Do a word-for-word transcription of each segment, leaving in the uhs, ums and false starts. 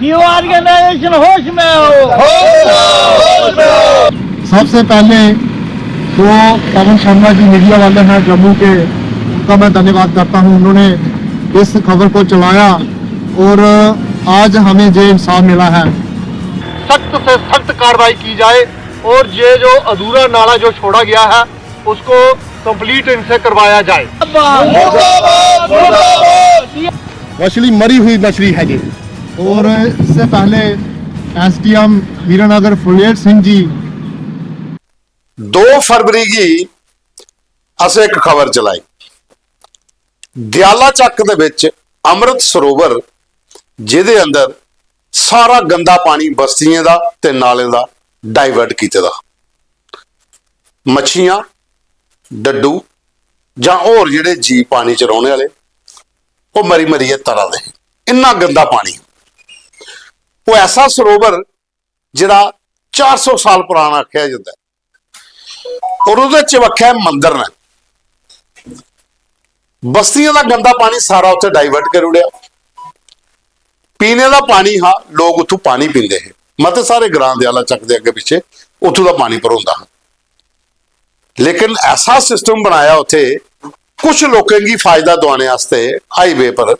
New organisation होश में हो। सबसे पहले तो पवन शर्मा जी मीडिया वाले हैं जम्मू के, उनका मैं धन्यवाद करता हूं। उन्होंने इस खबर को चलाया और आज हमें ये इंसाफ मिला है। सख्त से सख्त कार्रवाई की जाए और ये जो अधूरा नाला जो छोड़ा गया है उसको कंप्लीट इनसे करवाया जाए। मछली मरी हुई मछली है जी। और इससे पहले एसडीएम हीरानगर फुलेर सिंह जी दो फरवरी गी असें इक खबर चलाई, दयाला चक्क दे बिच अमृत सरोवर, जेह्दे अंदर सारा गंदा पानी बस्तियें दा ते नालें दा डाइवर्ट कीते दा। मच्छियां, डड्डू जां होर जेह्ड़े जीव पानी च रौह्ने आह्ले, ओह् मरी मरियै तरा दे हे। इन्ना गंदा पानी। ओह् ऐसा सरोवर जेह्ड़ा चार सौ साल पराना आखेआ जंदा ऐ। और ओह्दे चबक्खै मंदर न। बस्तियें दा गंदा पानी सारा उत्थै डाइवर्ट करी ओड़ेआ। पीने दा पानी हा, लोक उत्थूं पानी पींदे हे। मते सारे ग्रां दयाला चक्क दे अग्गें पिच्छे उत्थूं दा पानी भरोंदा हा। लेकिन ऐसा सिस्टम बनाया उत्थै, कुछ लोकें गी फायदा दुआने आस्तै हाईवे पर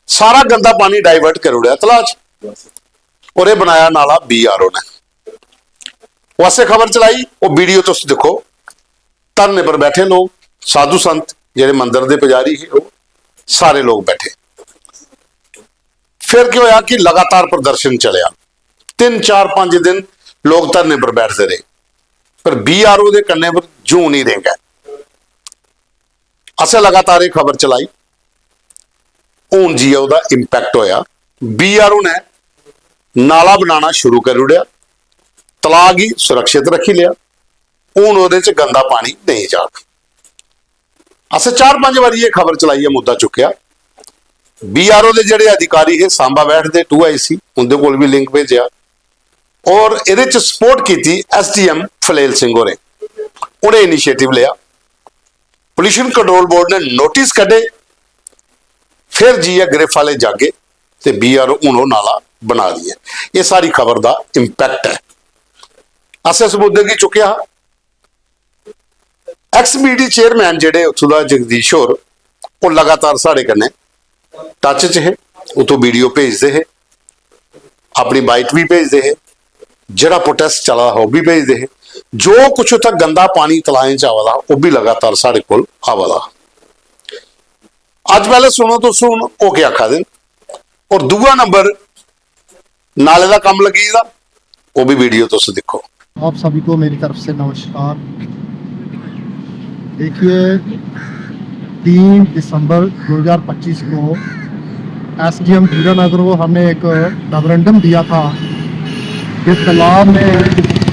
सारा गंदा पानी डाइवर्ट करी ओड़ेआ तलाऽ च। और एह् बनाया नाला बीआरओ ने। ओह् असें खबर चलाई, ओह् वीडियो तुस दिक्खो। धरने पर बैठे लोक, साधु संत, जेह्ड़े मंदर दे पुजारी हे, ओह् सारे लोक बैठे। फिर केह् होआ कि लगातार प्रदर्शन चलेआ, तिन्न, चार, पंज दिन लोक धरने पर बैठदे रेह्, पर बीआरओ दे कन्नै पर जूं निं रेंगा। असें लगातार एह् खबर चलाई। हून जाइयै ओह्दा इम्पैक्ट होआ। बीआरओ ने नाला बनाना शुरू करी ओड़ेआ, तलाऽ गी सुरक्षित रक्खी लेआ। हून ओह्दे च गंदा पानी नेईं जाग। असें चार पंज बारी एह् खबर चलाइयै मुद्दा चुक्केआ। बीआरओ दे जेह्ड़े अधिकारी हे, सांबा बैठदे, टू आईसी, उं'दे कोल बी लिंक भेजेआ। और एह्दे च सपोर्ट कीती एसडीएम फलेल सिंह होरें। उ'नें इनिशिएटिव लेआ, पोल्यूशन कंट्रोल बोर्ड ने नोटिस कड्ढे, फिर जाइयै ग्रिफ आह्ले जागे ते बीआरओ हून ओह् नाला बना दी ऐ। एह् सारी खबर दा इम्पैक्ट ऐ। असें इस मुद्दे गी चुक्केआ हा। एक्स बीडी चेयरमैन जेह्ड़े उत्थूं दा जगदीश होर, ओह् लगातार साढ़े कन्नै टच च हे, उत्थूं वीडियो भेजदे हे, अपनी बाइट बी भेजदे हे, जेह्ड़ा प्रोटेस्ट चला दा हा ओह् बी भेजदे हे। जो कुछ उत्थै गंदा पानी तलाएं च आवा दा हा, ओह् बी लगातार साढ़े कोल आवा दा हा। अज्ज पैह्ले सुनो तुस हून ओह् केह् आखा दे न, और दूआ नंबर नाले दा कम्म लग्गी गेदा, ओह् बी वीडियो तुस दिक्खो। आप सभी को मेरी तरफ से नमस्कार। देखिए, तीन दिसंबर दो हज़ार पच्चीस को एसडीएम हीरानगर को हमने एक मेमोरेंडम दिया था कि तालाब में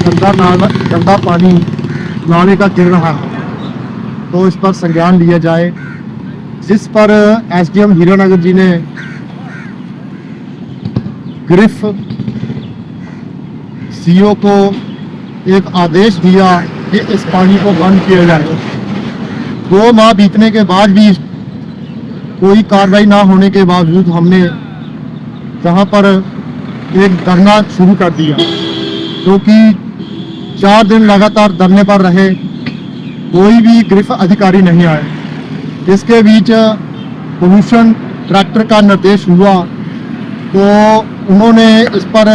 गंदा नाला, गंदा पानी नाले का गिर रहा है, तो इस पर संज्ञान लिया जाए, जिस पर एसडीएम हीरानगर जी ने ग्रिफ सीईओ को एक आदेश दिया कि इस पानी को बंद किया जाए। दो माह बीतने के बाद भी कोई कार्रवाई ना होने के बावजूद हमने यहाँ पर एक धरना शुरू कर दिया, जो कि चार दिन लगातार धरने पर रहे, कोई भी ग्रिफ अधिकारी नहीं आए। इसके बीच पोल्यूशन डायरेक्टर का निर्देश हुआ, तो उन्होंने इस पर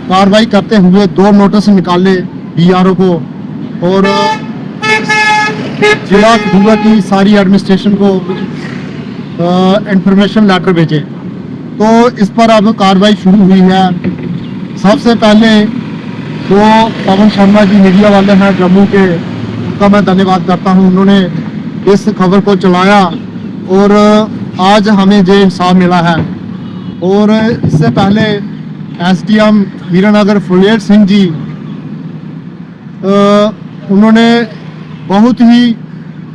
कार्रवाई करते हुए दो नोटिस निकाले बीआरओ को और जिला कठुआ की सारी एडमिनिस्ट्रेशन को इंफॉर्मेशन लेटर भेजे। तो इस पर अब कार्रवाई शुरू हुई है। सबसे पहले तो पवन शर्मा जी मीडिया वाले हैं जम्मू के, उनका मैं धन्यवाद करता हूं। उन्होंने इस खबर को चलाया और आज हमें ये इंसाफ मिला है। और इससे पहले एसडीएम हीरानगर फुलेर सिंह जी, अ, उन्होंने बहुत ही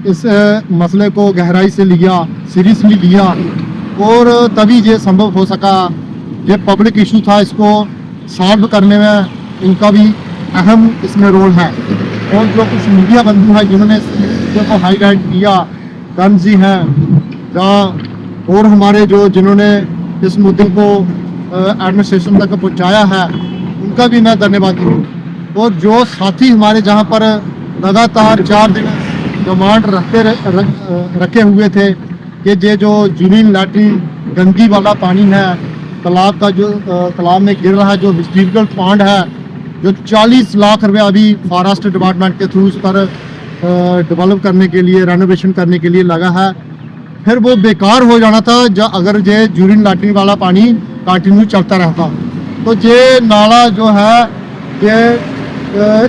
इस, अ, मसले को गहराई से लिया, सीरियसली लिया और तभी ये संभव हो सका। ये पब्लिक इशू था, इसको सॉल्व करने में इनका भी अहम इसमें रोल है। और जो कुछ मीडिया बंधु हैं जिन्होंने इस मुद्दे को हाईलाइट किया, कर्ण जी हैं, या और हमारे जो, जिन्होंने इस मुद्दे को एडमिनिस्ट्रेशन तक पहुंचाया है, उनका भी मैं धन्यवाद करूँ। और जो साथी हमारे जहाँ पर लगातार चार दिन डिमांड रखते रह- रख- रखे हुए थे कि ये जो यूरिन लैट्रिन गंदगी वाला पानी है, तालाब का जो अ, तालाब में गिर रहा है, जो हिस्टोरिकल पॉन्ड है, जो चालीस लाख रुपया अभी फॉरेस्ट डिपार्टमेंट के थ्रू इस पर डेवलप करने के लिए, रेनोवेशन करने के लिए लगा है, फिर वो बेकार हो जाना था जो अगर ये यूरिन लैट्रिन वाला पानी कंटिन्यू चलता रहता। तो ये नाला जो है, ये अ,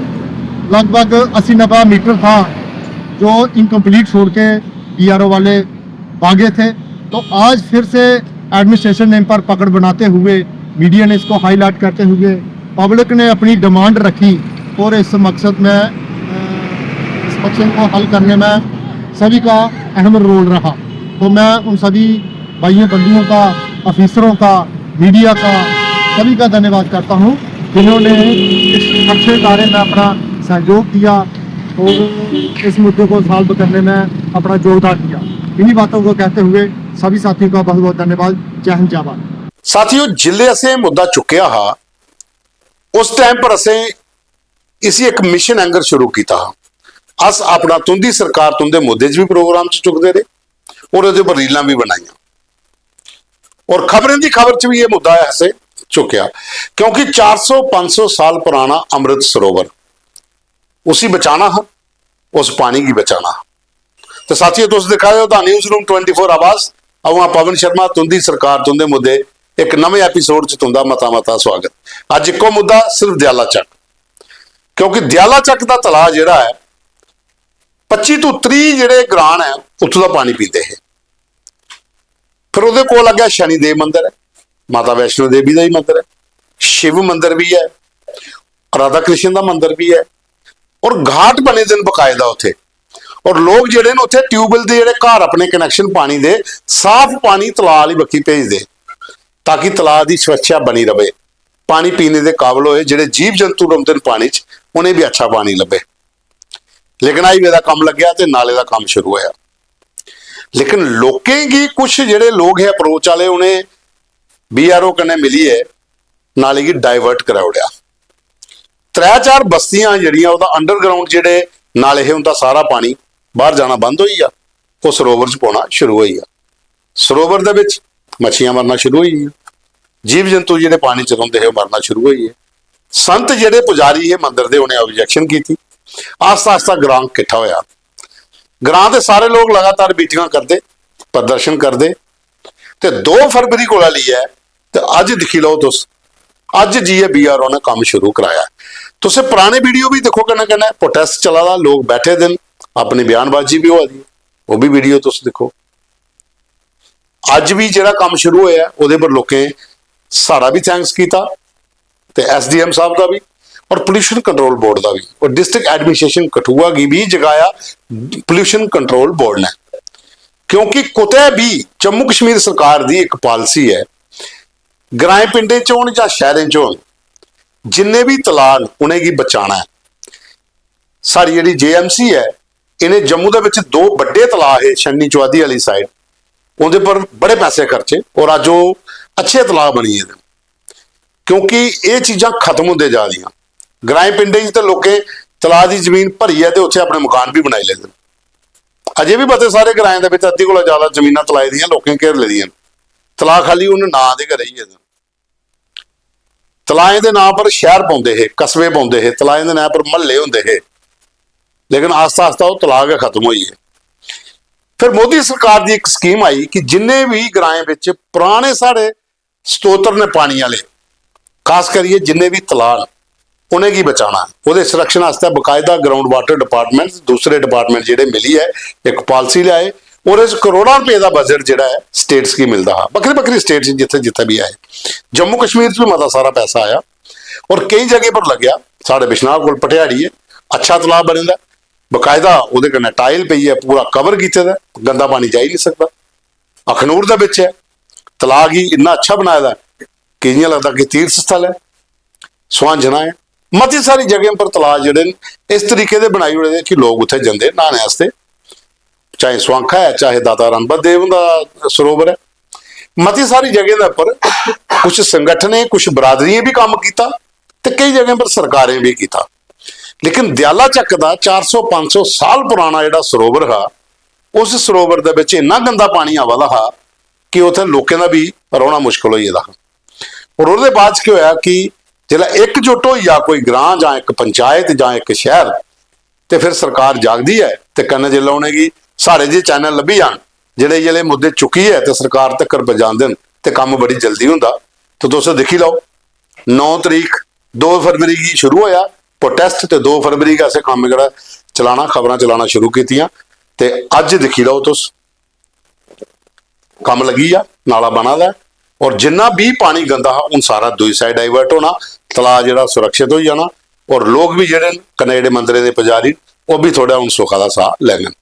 लगभग अस्सी नब्बे मीटर था, जो इनकम्प्लीट छोड़ के बीआरओ वाले भागे थे। तो आज फिर से एडमिनिस्ट्रेशन ने इन पर पकड़ बनाते हुए, मीडिया ने इसको हाईलाइट करते हुए, पब्लिक ने अपनी डिमांड रखी और इस मकसद में, अ, इस मकसद को हल करने में सभी का अहम रोल रहा। तो मैं उन सभी भाइयों, बंधुओं का, ऑफिसरों का, मीडिया का, सभी का धन्यवाद करता हूँ, जिन्होंने इस अच्छे कार्य में अपना सहयोग दिया और इस मुद्दे को सॉल्व करने में अपना योगदान दिया। इन्हीं बातों को कहते हुए सभी साथियों का बहुत बहुत धन्यवाद। जय हिंद, जय भारत। साथियों, जिल्ले असें मुद्दा चुक्केआ हा, उस टाइम पर असें इसी इक मिशन आंगर शुरू कीता हा। अस अपना तुंदी सरकार तुंदे मुद्दे च भी प्रोग्राम च चुकदे रेह् और ओह्दे पर रीलां भी बनाइयां और खबरें दी खबर च भी एह् मुद्दा असें चुक्केआ, क्योंकि चार सौ पंज सौ साल पुराना अमृत सरोवर, उसी बचाना हा, उस पानी गी बचाना हा। ते साथियों, तुस दिक्खा दे ओ दा न्यूज़ रूम ट्वेंटी फ़ोर आवाज। अ'ऊं आं पवन शर्मा, तुंदी सरकार तुंदे मुद्दे, इक नमें एपिसोड च तुंदा मता मता स्वागत। अज्ज इक्को मुद्दा, सिर्फ दयाला चक, क्योंकि दयाला चक दा तलाऽ जेह्ड़ा ऐ, पच्ची तू त्रीह् जेह्ड़े ग्रां ऐ, उत्थूं दा पानी पींदे हे। फिर ओह्दे कोल अग्गें शनिदेव मंदर ऐ, माता वैष्णो देवी दा ही मंदर ऐ, शिव मंदर बी ऐ, राधा कृष्ण दा मंदर बी ऐ, और घाट बने दे न बकायदा उत्थे। और लोक जेह्ड़े न उत्थे ट्यूबवैल दे जेह्ड़े घर अपने कनैक्शन पानी दे, साफ पानी तलाऽ आह्ली बक्खी भेजदे, ताकि तलाऽ दी सुरक्षा बनी रवे, पानी पीने दे काबल होए, जेह्ड़े जीव जंतु रौंह्दे न पानी च, उ'नें बी अच्छा पानी लब्भे। लेकिन हाईवे दा कम्म लग्गेआ ते नाले दा कम्म शुरू होया। लेकिन लोकें गी, कुछ जेह्ड़े लोक हे अप्रोच आह्ले, उ'नें बीआरओ कन्नै मिलियै नाले गी डाइवर्ट कराई ओड़ेआ। त्रै चार बस्तियां जेह्ड़ियां, ओह्दा अंडरग्राउंड जेह्ड़े नाले हे, उं'दा सारा पानी बाहर जाना बंद होई गेआ, ओह् सरोवर च पौना शुरू होई गेआ। सरोवर दे बिच मच्छियां मरना शुरू होई गेइयां, जीव जंतु जेह्ड़े पानी च रौंह्दे हे, ओह् मरना शुरू होई गे। संत जेह्ड़े पुजारी हे मंदर दे, उ'नें ऑब्जेक्शन कीती। आस्ता आस्ता ग्रां किट्ठा होया। ग्रां दे सारे लोक लगातार मीटिंगां करदे, प्रदर्शन करदे, ते दो फरवरी कोला लेइयै ते अज्ज दिक्खी लैओ तुस, अज्ज जाइयै बीआरओ ने कम्म शुरू कराया। तुस पराने वीडियो बी दिक्खो, कन्नै कन्नै प्रोटेस्ट चला दा, लोक बैठे दे न, अपनी बयानबाजी बी होआ दी ऐ, ओह् बी वीडियो तुस दिक्खो। अज्ज बी जेह्ड़ा कम्म शुरू होया ऐ, ओह्दे पर लोकें साढ़ा बी थैंक्स कीता ते एसडीएम साहब दा बी और पोल्यूशन कंट्रोल बोर्ड दा बी, और डिस्ट्रिक्ट एडमिनिस्ट्रेशन कठुआ गी बी जगाया पोल्यूशन कंट्रोल बोर्ड ने। क्योंकि कुतै बी जम्मू कश्मीर सरकार दी इक पालिसी ऐ, ग्राएं पिंडें च होन जां शैह्रें च होन, जिन्ने बी तलाऽ न, उ'नेंगी बचाना ऐ। साढ़ी जेह्ड़ी जेएमसी ऐ, इ'नें जम्मू दे बिच दो बड्डे तलाऽ हे, छन्नी चौआदी आह्ली साइड, उं'दे पर बड़े पैसे खर्चे और अज्ज ओह् अच्छे तलाऽ बनी गेदे न। क्योंकि एह् चीजां खत्म होंदे जा दियां। ग्राएं पिंडें च ते लोकें तलाऽ दी जमीन भरियै ते उत्थै अपने मकान बी बनाई लेदे न। अजें बी मते सारे ग्राएं दे बिच अद्धी कोला ज्यादा जमीनां तलाऽ दियां लोकें घेर लेदियां न। तलाऽ खाल्ली हून नांऽ दे गै रेही गेदे न। तलाएं दे नांऽ पर शैह्र पौंदे हे, कस्बे पौंदे हे, तलाएं दे नांऽ पर म्हल्ले होंदे हे, लेकिन आस्ता आस्ता ओह् तलाऽ गै खत्म होई गे। फिर मोदी सरकार दी इक स्कीम आई कि जिन्ने बी ग्राएं बिच पराने साढ़े स्तोत्र न पानी आह्ले, खास करियै जिन्ने बी तलाऽ न, उ'नेंगी बचाना। ओह्दे संरक्षण आस्तै बकायदा ग्राउंड वाटर डिपार्टमेंट, दूसरे डिपार्टमेंट जेह्ड़े मिलियै इक पालिसी लेआए। ओह्दे च करोड़ां रपेऽ दा बजट जेह्ड़ा ऐ, स्टेट्स गी मिलदा हा, बक्खरी बक्खरी स्टेट च जित्थै जित्थै बी आए। जम्मू कश्मीर च बी मता सारा पैसा आया और केईं जगह पर लग्गेआ। साढ़े बिश्नाह कोल भटियाड़ी ऐ, अच्छा तलाऽ बने दा ऐ, बकायदा ओह्दे कन्नै टाइल पेई ऐ, पूरा कवर कीते दा ऐ, गंदा पानी जाई निं सकदा। अखनूर दे बिच ऐ, तलाऽ गी इन्ना अच्छा बनाए दा ऐ कि इ'यां लगदा कि तीर्थ स्थल ऐ, सुहांजना ऐ। मती सारी जगहें पर तलाऽ जेह्ड़े न, इस तरीके दे बनाई ओड़े दे कि लोक उत्थै जंदे न्हाने आस्तै। चाहे सुआंखा ऐ, चाहे दाता रणपत देव हुंदा सरोवर ऐ। मती सारी जगहें दे उप्पर कुछ संगठनें, कुछ बरादरियें बी कम्म कीता ते केई जगहें पर सरकारें बी कीता। लेकिन दयाला चक्क दा चार सौ पंज सौ साल पुराना जेह्ड़ा सरोवर हा, उस सरोवर दे बिच इन्ना गंदा पानी आवा दा हा कि उत्थै लोकें दा बी रौह्ना मुश्कल होई गेदा हा। और ओह्दे बाद च केह् होया कि जिसलै इकजुट होई जा कोई ग्रां जां इक पंचायत जां इक शैह्र, ते फिर सरकार जागदी ऐ ते कन्नै जिसलै उ'नेंगी साढ़े जे चैनल लब्भी जान, जेह्ड़े जेह्ड़े मुद्दे चुक्कियै ते सरकार तक्कर पजांदे न, ते कम्म बड़ी जल्दी होंदा। ते तुस दिक्खी लैओ, नौ तरीक, दो फरवरी गी शुरू होया प्रोटेस्ट ते दो फरवरी गी असें कम्म जेह्ड़ा चलाना, खबरां चलाना शुरू कीतियां। ते अज्ज दिक्खी लैओ तुस, कम्म लग्गी गेआ, नाला बना दा ऐ। और जिन्ना बी पानी गंदा हा, हून सारा दूई साइड डाइवर्ट होना, तलाऽ जेह्ड़ा सुरक्षित होई जाना, और लोक बी जेह्ड़े न, कन्नै जेह्ड़े मंदरें दे पुजारी, ओह् बी थोह्ड़ा हून सुखा दा साह् लैङन।